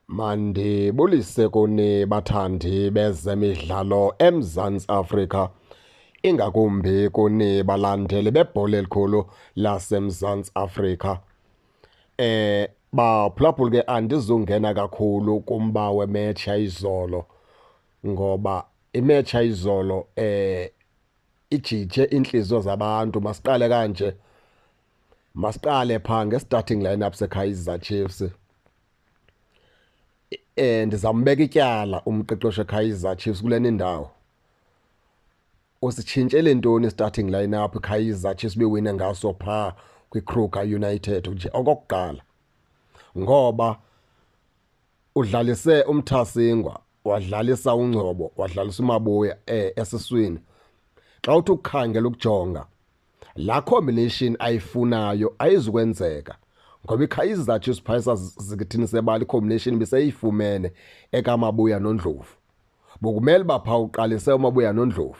Mandibulise kuni bathandi bezemidlalo eMzantsi Afrika, ingakumbi kuni balandeli bebhola elikhulu laseMzantsi Afrika. Baphulaphuli ke andizungena kakhulu kumba wemetshi yayizolo ngoba imetshi yayizolo ijije iintliziyo zabantu. Masiqale kanje, masiqale phaa nge-starting lineup seKaizer Chiefs. Ndizambeka ityala umqeqeshi weKaizer Chiefs kulena indawo. Usitshintshele ntoni i-starting lineup iKaizer Chiefs ibiwine ngaso phaa kwiKruger United nje okokuqala? Ngoba udlalise uMthasingwa, wadlalisa uNgcobo, wadlalisa uMabuya esiswini. Xa uthi ukukhangela ukujonga laa combination ayifunayo ayizukwenzeka ngoba iKaizer Chiefs phaya zikithini sebala i-combination ibiseyifumene ekaMabuya noNdlovu. Bokumele uba phaa uqalise uMabuya noNdlovu.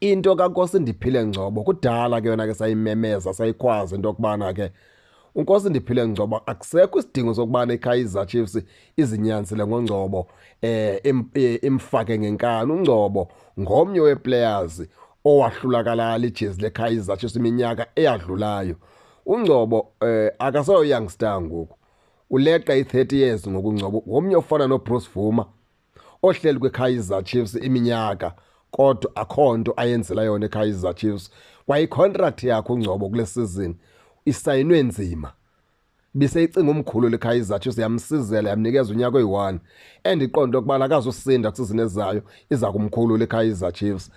Into kaNkosindiphile Ngcobo kudala ke yona ke sayimemeza sayikhwaza into yokubana ke uNkosindiphile Ngcobo akusekho isidingo sokubana iKaizer Chiefs izinyanisele ngoNgcobo imfake ngenkani. UNgcobo ngomnye wee-players owahlulakalala ijezi leKaizer Chiefs iminyaka eyadlulayo. UNgcobo akaseyo youngster ngoku, uleqa i-30 years ngoku uNgcobo. Ngomnye ofana noBruce Bvuma ohleli kwiKaizer Chiefs iminyaka kodwa akho nto ayenzela yona iKaizer Chiefs. Kwaye i-contract yakhe uNgcobo kule season isayinwe nzima, biseyicinga umkhulu leKaizer Chiefs yamsizela yamnikeza unyaka oyi-1, endiqonda ukubana akazusinda kwisizini ezayo iza kumkhulula iKaizer Chiefs.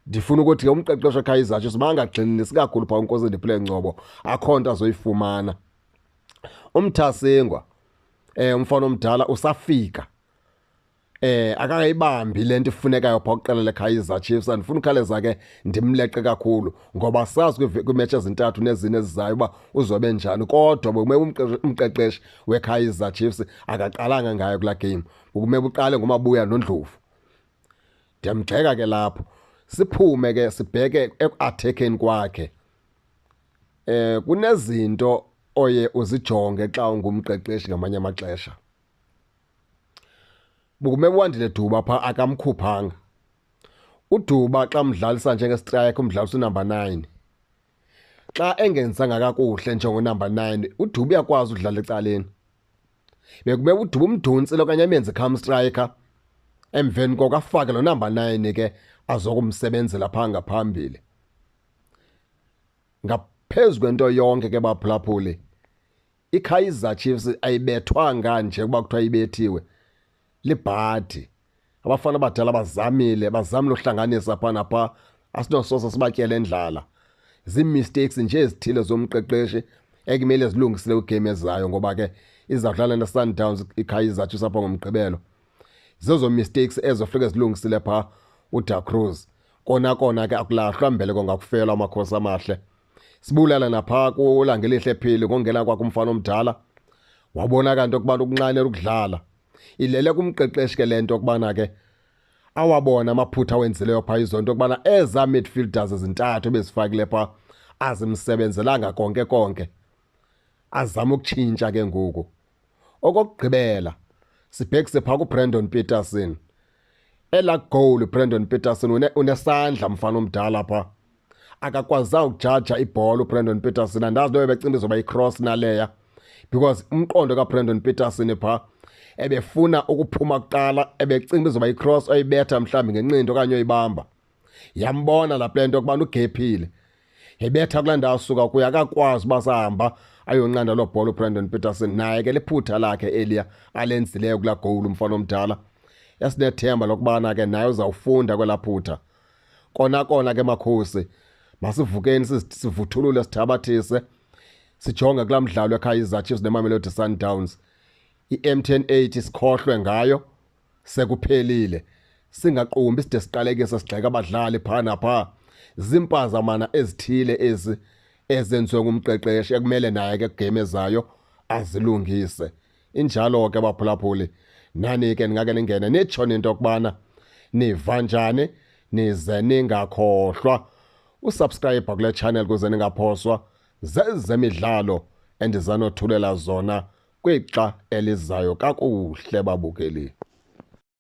Ndifuna ukuthi ke umqeqeshi weKaizer Chiefs bangagxininisi kakhulu phaa uNkosindiphile Ngcobo, akho nto azoyifumana. UMthasingwa umfana omdala usafika, akakayibambi lento ifunekayo phaa kuqela leKaizer Chiefs. Andifuna ukhaleza ke ndimleqe kakhulu ngoba sazi kwiimetshi ezintathu nezine ezizayo uba uzobe njani, kodwa bekumele umqeqeshi weKaizer Chiefs akaqalanga ngayo kulaa game, bekumele uqale ngoMabuya noNdlovu. Ndiyamgxeka ke lapho. Siphume ke sibheke eku-attackeni kwakhe. Kunezinto oye uzijonge xa ungumqeqeshi ngamanye amaxesha. Bukume Wandile Duba phaa akamkhuphanga. UDuba xa mdlalisa njenge-striker umdlalisa unumber 9. Xa engenzanga kakuhle njengonumber 9, uDuba uyakwazi udlala ecaleni. Bekumele uDuba umdontsile okanye amenze come striker, emveni koko afake lo number 9 ke azokumsebenzela phaa ngaphambili. Ngaphezu kwento yonke ke baphulaphuli, iKaizer Chiefs ayibethwanga nje kuba kuthiwa ibethiwe, libhadi. Abafana abadala bazamile, bazamile uhlanganisa phaa naphaa, asinososa sibatyele endlala. Zii-mistakes nje ezithile zomqeqeshi ekumele zilungisile kwigame ezayo ngoba ke izawudlala neSundowns iKaizer Chiefs apha ngoMgqibelo. Zezo mistakes ezo funeka zilungisile phaa uDa Cruz. Kona kona ke akulahlwa mbeleko ngakufelwa amakhosi amahle. Sibulala naphaa kuLangelihle Phili ngongena kwakhe umfana omdala. Wabona kanti okubana ukunxanela ukudlala. Ilele kumqeqeshi ke le nto okubana ke awabona amaphutha awenzileyo phaa izolo, into yokubana ezaa midfielders ezintathu ebezifakile phaa azimsebenzelanga konke konke. Azame ukutshintsha ke ngoku. Okokugqibela sibhekise phaa kuBrandon Petersen. Elaa goal uBrandon Petersen unesandla mfana omdala phaa. Akakwazanga ukujaja ibhola uBrandon Petersen. Andazi loyo becinga izoba yi-cross naleya, because umqondo kaBrandon Petersen phaa ebefuna ukuphuma kuqala, ebecinga izoba yi-cross oyibetha mhlawumbi ngenqindi okanye oyibamba. Yambona lapha le nto yokubana ugephile, yayibetha kulaa ndawo asuka kuyo, akakwazi uba sahamba ayonqanda loo bhola uBrandon Petersen. Naye ke liphutha lakhe eliya alenzileyo kulaa goal umfana omdala. Esinethemba lokubana ke naye uzawufunda kwelaa phutha. Kona kona ke makhosi, masivukeni sivuthulule sithabathise, sijonge kulaa mdlalo weKaizer Chiefs neMamelodi Sundowns. I-MTN 8 sikhohlwe ngayo, sekuphelile. Singaqumbi side siqalekise sigxeka abadlali phaa naphaa. Ziimpazamana ezithile ezi ezenziwe ngumqeqeshi ekumele naye ke kwigame ezayo azilungise. Injalo ke baphulaphuli, nani ke ningake ningene nitsho into yokubana niva njani, nize ningakhohlwa usubscribe kule channel kuze ningaphoswa zezemidlalo endizanothulela zona. kwixa elizayo. Kakuhle babukeli.